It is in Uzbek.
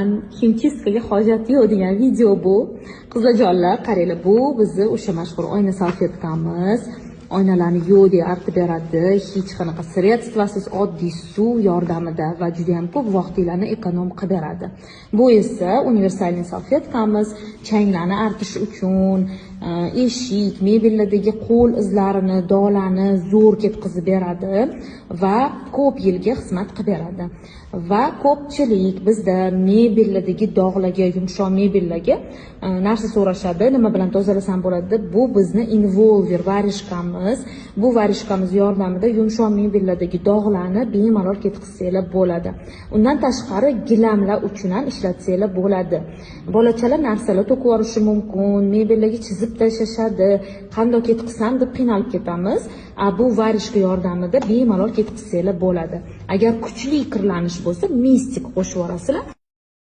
Umuman химчистка ga hojat yo'q degan video bu. Qizlarjonlar, qaranglar, bu bizni o'sha mashhur oyna salfetkamiz. Oynalarni yo'q artib beradi, hech qanaqa средство siz, oddiy suv yordamida va juda ham ko'p vaqtinglarni эконом qilib beradi. Bu esa универсальный salfetkamiz, changlarni artish uchun, eshik, mebellardagi qo'l izlarini, dog'larni zo'r ketkazib beradi va ko'p yilga xizmat qilib beradi. Va ko'pchilik bizda mebellardagi dog'larga, yumshoq mebellarga narsa so'rashadi, nima bilan tozalasam bo'ladi deb. Bu bizni involver варежка miz. Bu варежка miz yordamida yumshoq mebellardagi dog'larni bemalol ketkazsanglar bo'ladi. Undan tashqari gilamlar uchun ham ishlatsanglar bo'ladi. Bolachalar narsalar to'kib yuborishi mumkin, mebellarga chizib tashlashadi, qandoq ketkazsam deb qiynalib ketamiz. A bu варежка yordamida bemalol ketkazsanglar bo'ladi. Agar kuchli kirlanish bo'lsa, Mistik qo'shib yuborasizlar.